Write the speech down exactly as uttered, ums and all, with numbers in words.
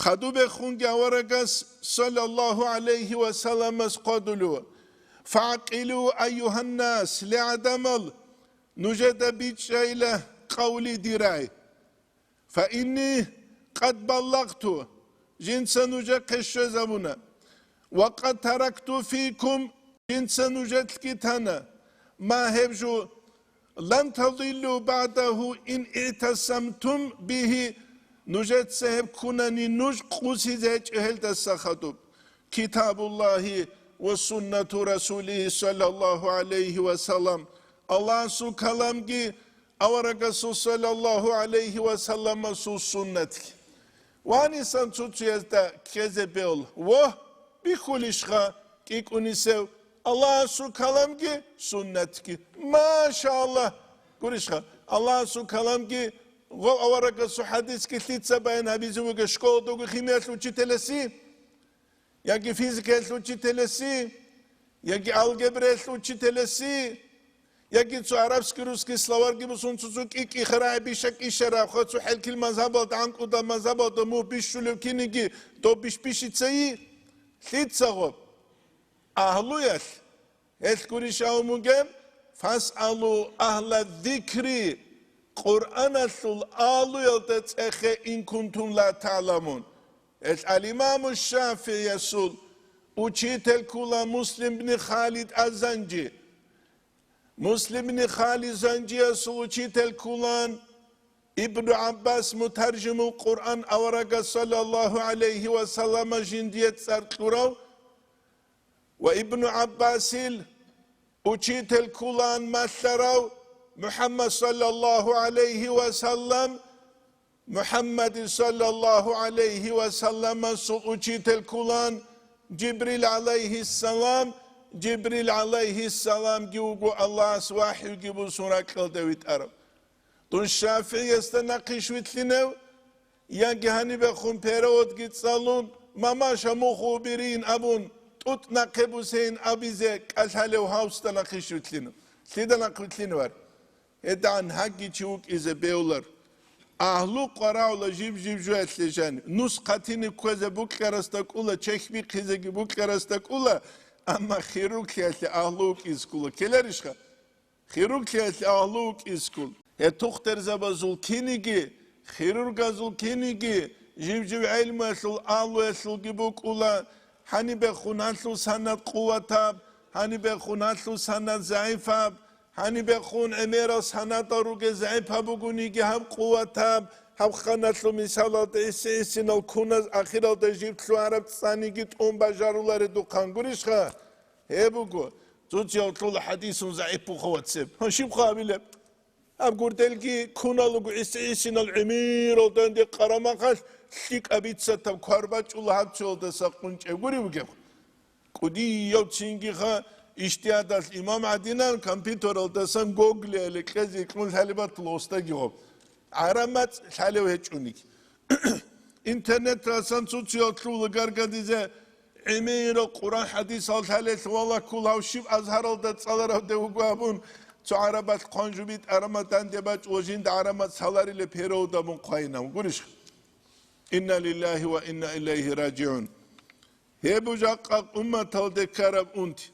Хадубехунги аварагас, саллаллаху гӀалайхи ва салламас, хъвадулев: «ФагӀкъилу, айюгьаннас, ле гӀадамал, нужеда бичӀчӀайила къавли дирай. Фа инни къад баллагъту, жинца нужехъе щвезабуна, ва къад таракту фикум, жинца нужелъги тана, ма гьеб жо, лан тадиллу багӀдагьу ин игӀтасамтум бигьи, нужеца гьеб ккунани нуж къусизе гьечӀо гьелдаса хадуб. Китабуллагьи ва суннату расулигьи, саллаллаху гӀалайхи ва саллам, Аллагьасул каламги аварагасул, саллаллаху гӀалайхи ва салламасул, суннатги». Ванисан цуцуязда ккезе бегьула. Вогь, бихьулищха кӀикӀунисев Аллагьасул каламги суннатги? Машаллагь! Гурищха, Аллагьасул каламги, гъов аварагасул хӀадисги лъица баян гьабизе вугев, школадаго химиялъул учителаси? Яги физикаялъул учителаси, яги алгебраялъул учителаси, яги цо арабский-русский словарьги бусун, цо-цо кӀи-кӀи херагӀи биша-кӀишараб, хо цо хӀелкил мазгьабалда, гӀанкӀудал мазгьабалда мугь бищулев киниги доб бищ-бищицайи? Лъицаго? Агьлуялъ. Гьелъ гурищ абун бугеб: «Фасъалу агьла зикри», Къуръаналъул агьлуялда цӀехе, «ин кунтум ла та'ламун». Гьелъ ал-Имаму ШафигӀиясул учитель ккула Муслим бни Халид аз-Занжи. Муслим бни Халид Занжиясул учитель ккулан Ибну ГӀаббас, мутаржимул Къуръан, аварагас, саллаллаху гӀалайхи ва саллама, жиндие цӀар кьурав, ва Ибну ГӀаббасил учитель ккулан малъарав МухӀаммад, саллаллаху гӀалайхи ва саллам, МухӀаммадил, саллаллаху гӀалайхи ва салламасул учитель ккулан Жибрил гӀалайхиссалам, Жибрил гӀалайхиссаламги вуго Аллагьас вахӀюги бусун ракьалда витӀарав. Дун ШафигӀиясда нахъищ вилълъинев? Яги гьанибехун переводги цӀалун, мамаша муху бирин абун, тӀутӀ нахъе бусейин абизе кӀалъалев гьавсда нахъищ вилълъинев? Лъида нахъ вилълъиневар? ГьедагӀан гьагги чи вукӀизе бевлар. Агьлу къварагӀула жиб-жиб жуялъе жани. Нус хъатине кквезе букьарасда кӀула, чехь бихъизеги букьарасда кӀула, амма хирурглъиялъе агьлу вукӀизе ккула. Ккеларищха? Хирурглъиялъе агьлу вукӀискул. Гьеб тухтурзабазул киниги, хирургазул киниги жив-жив гӀелмуялъул агьлуялъулги букӀула, гьанибехун гьалъул санад къуватаб, гьанибехун гьалъул санад загӀипаб, гьанибехун гӀемерал санадал ругел загӀипаб бугониги гьаб къуватаб, гьаб ханлъул мисалалда гӀиси-гӀисинал куназ ахиралда жиб лъугьараб цӀаниги тӀун бажаруларедухъан гурищха? Гьеб буго, цоцияв кьола хӀадисун загӀип буха вацеб. Гьанже щибха абилеб? Гьаб гурделги куналуго гӀиси-гӀисинал гӀемерал данде къарамахъалъ лъикӀаб бицатаб квар бачӀула гьаб цоялдаса къунчӀеб гури бугеб. КӀудияв цинги-ха, ижтигьадалъ имам гӀадинан компьютералдасан Гуглияле кьезе кьун лъалеб батула устаги гъоб. ГӀараб мацӀ лъалев гьечӀониги. Интернетрасан цоциял лъугьула гаргадизе гӀемерал Къуран-хӀадисал лъалелъ валаккул гьав щиб азгьаралда цӀаларавде вуго абун, цо гӀарабалъ хъван жубитӀ араматанде бачӀула жинда гӀарамат саларилеб перевод абун хъвайинав гурищха? Инна лиллагьи ва инна илайгьи ражигӀун. Гьеб жакъа умматалде ккараб унти.